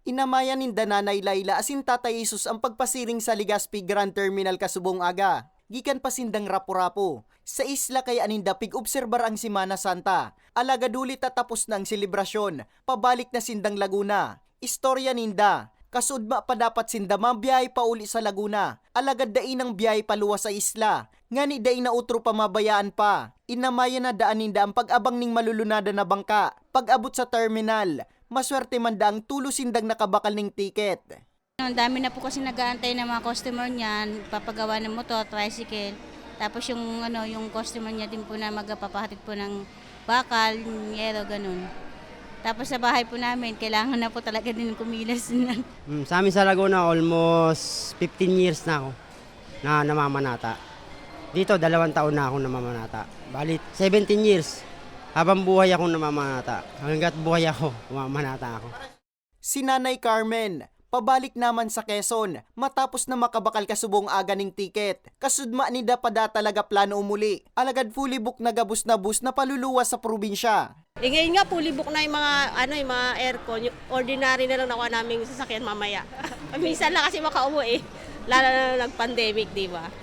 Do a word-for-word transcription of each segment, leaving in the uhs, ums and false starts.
Inamayan ninda Nanay Laila asin Tatay Jesus an pagpasiring sa Legazpi Grand Terminal kasubong aga. Gikan pa sindang Rapu-Rapu, sa isla kaya ninda pig-obserbar ang Semana Santa. Alagad huli ta tapos na ang selebrasyon, pabalik na sindang Laguna. Istorya ninda, kasudma pa dapat sinda mabiyahe pauli sa Laguna, alagad dai nang biyahe paluwas sa isla, ngani dai na otro pamabayaan pa. Inamayan na daan ninda ang pag-abang ning malulunadan na bangka. Pag-abot sa terminal, maswerte man daang tulos sindang nakabakal ning tiket. Ang dami na po kasi nag-aantay ng mga customer niyan, papagawa ng motor, tricycle. Tapos yung ano, yung customer niya din po na magpapahatid po ng bakal, yero, ganun. Tapos sa bahay po namin, kailangan na po talaga din kumilos. Mm, sa amin sa Laguna, almost fifteen years na ako na namamanata. Dito, dalawang taon na ako namamanata. Bali, seventeen years. Habang buhay ako namamanata. Hanggat buhay ako, namamanata ako. Si Nanay Carmen, pabalik naman sa Quezon matapos na makabakal kasubong aga ning tiket. Kasudma ninda pa da talaga plano umuli, alagad fully book na gabos na bus na paluluwas sa probinsya. Eh ngayon nga, fully book na yung mga, ano, yung mga aircon. Yung ordinary na lang nakuha naming sasakyan mamaya. Minsan lang kasi makauwi eh. Lalo na nung nag-pandemic, di ba?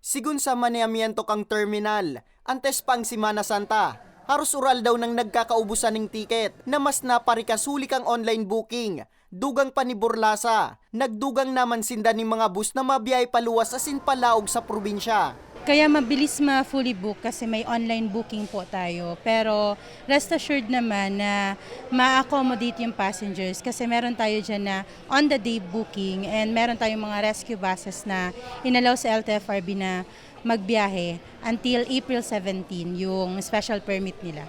Sigun sa maneamiento kang terminal, antes pa ang Semana Santa, haros oral daw nang nagkakaubusan ning tiket na mas naparikas huli kang online booking. Dugang pa ni Burlasa, nagdugang naman sinda ning mga bus na mabiyahe paluwas asin palaog sa probinsya. Kaya mabilis ma-fully book kasi may online booking po tayo. Pero rest assured naman na ma-accommodate yung passengers kasi meron tayo dyan na on the day booking and meron tayong mga rescue buses na inalaw sa L T F R B na magbiyahe until April seventeen, yung special permit nila.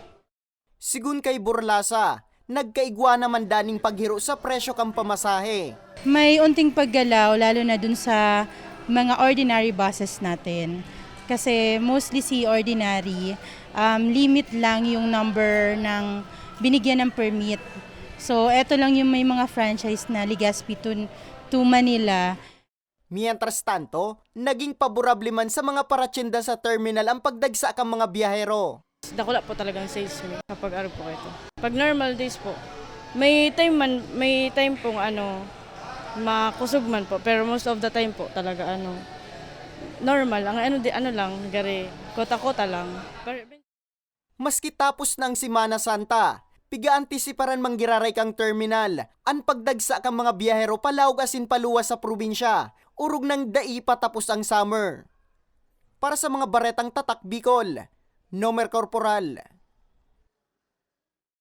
Sigun kay Burlasa, nagkaigwa naman daning paghiro sa presyo kan pamasahe. May unting paggalaw lalo na dun sa mga ordinary buses natin. Kasi mostly si ordinary, um, limit lang yung number ng binigyan ng permit. So, eto lang yung may mga franchise na Legazpi to, to Manila. Mientras tanto, naging paborable man sa mga paratyenda sa terminal ang pagdagsa kan mga biyahero. Dakula po talagang sales mi kapag araw po ito. Pag normal days po, may time man, may time pong ano, makusog man po, pero most of the time po talaga ano, normal. Ang ano, di, ano lang, gari, kota-kota lang. Pero, Maski tapos na ang Semana Santa, pigaantisiparan man giraray kang terminal an pagdagsa kan mga biyahero palaog asin paluwas sa probinsya, orog nang dai pa tapos ang summer. Para sa mga baretang Tatak Bicol, Nomer Corporal.